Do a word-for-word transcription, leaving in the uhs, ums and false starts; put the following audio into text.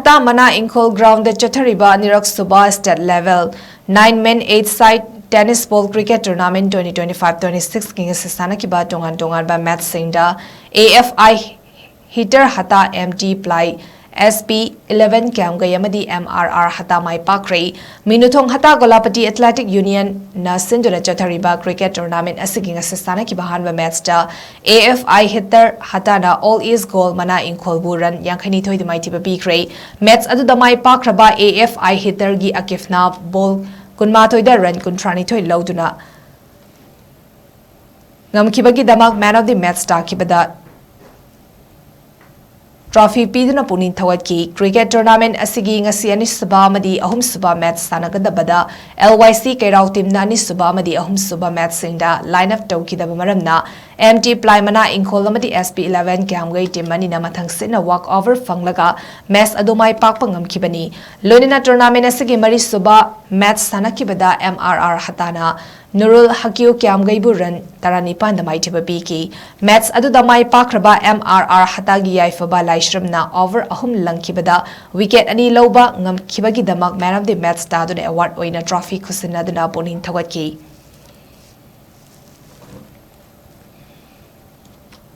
ꯍꯇꯥ ꯃꯅꯥ ꯏꯪꯈꯣꯜ ꯒ꯭ꯔꯥꯎꯟꯗ ꯆꯠꯊꯔꯤꯕ ꯑꯅꯤꯔꯛ ꯁꯨꯕ state level nine men a side tennis ball cricket tournament twenty twenty five twenty ꯁꯤꯛꯁꯀꯤ ꯉꯁꯤ ꯁꯥꯟꯅꯈꯤꯕ ꯇꯣꯉꯥꯟ ꯇꯣꯉꯥꯟꯕ ꯃꯦꯠꯁꯁꯤꯡꯗ A F I hitter Hatta, M T ꯄ꯭ꯂꯥꯏ ꯑꯦꯁ ꯄꯤ ꯏꯂꯦꯚꯦꯟ ꯀ꯭ꯌꯥꯝꯒꯩ ꯑꯃꯗꯤ ꯑꯦꯝ ꯑꯥꯔ ꯑꯥꯔ ꯍꯇꯥ ꯃꯥꯏ ꯄꯥꯛꯈ꯭ꯔꯦ꯫ ꯃꯤꯅꯨꯊꯣꯡ ꯍꯇꯥ ꯒꯣꯂꯥꯄꯇꯤ ꯑꯦꯊꯂꯦꯇꯤꯛ ꯌꯨꯅꯤꯌꯟꯅ ꯁꯤꯟꯗꯨꯅ ꯆꯠꯊꯔꯤꯕ ꯀ꯭ꯔꯤꯀꯦꯠ ꯇꯣꯔꯅꯥꯃꯦꯟ ꯑꯁꯤꯒꯤ ꯉꯁꯤ ꯁꯥꯟꯅꯈꯤꯕ ꯑꯍꯥꯟꯕ ꯃꯦꯠꯁꯇ ꯑꯦ ꯑꯦꯐ ꯑꯥꯏ ꯍꯤꯇꯔ ꯍꯇꯥꯅ ꯑꯣꯜ ꯏꯁ ꯒꯣꯜ ꯃꯅꯥ ꯏꯪꯈꯣꯜꯕꯨ ꯔꯟ ꯌꯥꯡꯈꯩꯅꯤꯊꯣꯏꯗ ꯃꯥꯏꯊꯤꯕ ꯄꯤꯈ꯭ꯔꯦ꯫ ꯃꯦꯠꯁ ꯑꯗꯨꯗ ꯃꯥꯏ ꯄꯥꯛꯈ꯭ꯔꯕ ꯑꯦ ꯑꯦꯐ ꯑꯥꯏ ꯍꯤꯇꯔꯒꯤ ꯑꯀꯤꯐꯅ ꯕꯣꯜ ꯀꯨꯟꯃꯥꯊꯣꯏꯗ ꯔꯟ ꯀꯨꯟꯊ꯭ꯔꯥꯅꯤꯊꯣꯏ ꯂꯧꯗꯨꯅ ꯉꯝꯈꯤꯕꯒꯤꯗꯃꯛ ꯃꯦꯟ ꯑꯣꯐ ꯗꯤ ꯃꯦꯠꯁ ꯇꯥꯈꯤꯕꯗ ꯇ꯭ꯔꯣꯐꯤ ꯄꯤꯗꯨꯅ ꯄꯨꯛꯅꯤꯡ ꯊꯧꯒꯠꯈꯤ꯫ ꯀ꯭ꯔꯤꯀꯦꯠ ꯇꯣꯔꯅꯥꯃꯦꯟ ꯑꯁꯤꯒꯤ ꯉꯁꯤ ꯑꯅꯤꯁꯨꯕ ꯑꯃꯗꯤ ꯑꯍꯨꯝꯁꯨꯕ ꯃꯦꯠꯁ ꯁꯥꯟꯅꯒꯗꯕꯗ ꯑꯦꯜ ꯋꯥꯏ ꯁꯤ ꯀꯩꯔꯥꯎ ꯇꯤꯝꯅ ꯑꯅꯤꯁꯨꯕ ꯑꯃꯗꯤ ꯑꯍꯨꯝꯁꯨꯕ ꯃꯦꯠꯁꯁꯤꯡꯗ ꯂꯥꯏꯟ ꯑꯞ ꯇꯧꯈꯤꯗꯕ ꯃꯔꯝꯅ ꯑꯦꯝ ꯇꯤ ꯄ꯭ꯂꯥꯏ ꯃꯅꯥ ꯏꯪꯈꯣꯜ ꯑꯃꯗꯤ ꯑꯦꯁ ꯄꯤ ꯏꯂꯦꯚꯦꯟ ꯀ꯭ꯌꯥꯝꯒꯩ ꯇꯤꯝ ꯑꯅꯤꯅ ꯃꯊꯪ ꯁꯤꯠꯅ ꯋꯥꯛ ꯑꯣꯚꯔ ꯐꯪꯂꯒ ꯃꯦꯠꯁ ꯑꯗꯨ ꯃꯥꯏ ꯄꯥꯛꯄ ꯉꯝꯈꯤꯕꯅꯤ꯫ ꯂꯣꯏꯅꯅ ꯇꯣꯔꯅꯥꯃꯦꯟ ꯑꯁꯤꯒꯤ ꯃꯔꯤꯁꯨꯕ ꯃꯦꯠꯁ ꯁꯥꯟꯅꯈꯤꯕꯗ ꯑꯦꯝ ꯑꯥꯔ ꯑꯥꯔ ꯍꯇꯥꯅ ꯅꯨꯔꯨꯜ ꯍꯀꯤꯌꯨ ꯀ꯭ꯌꯥꯝꯒꯩꯕꯨ ꯔꯟ ꯇꯔꯥꯅꯤꯄꯥꯟꯗ ꯃꯥꯏꯊꯤꯕ ꯄꯤꯈꯤ꯫ ꯃꯦꯠꯁ ꯑꯗꯨꯗ ꯃꯥꯏ ꯄꯥꯛꯈ꯭ꯔꯕ ꯑꯦꯝ ꯑꯥꯔ ꯑꯥꯔ ꯍꯇꯥꯒꯤ ꯌꯥꯏꯐꯕ ꯂꯥꯏꯁ꯭ꯔꯝꯅ ꯑꯣꯚꯔ ꯑꯍꯨꯝ ꯂꯪꯈꯤꯕꯗ ꯋꯤꯀꯦꯠ ꯑꯅꯤ ꯂꯧꯕ ꯉꯝꯈꯤꯕꯒꯤꯗꯃꯛ ꯃꯦꯟ ꯑꯣꯐ ꯗꯤ ꯃꯦꯠꯁ ꯇꯥꯗꯨꯅ ꯑꯦꯋꯥꯔꯗ ꯑꯣꯏꯅ ꯇ꯭ꯔꯣꯐꯤ ꯈꯨꯠꯁꯤꯟꯅꯗꯨꯅ ꯄꯨꯛꯅꯤꯡ ꯊꯧꯒꯠꯈꯤ꯫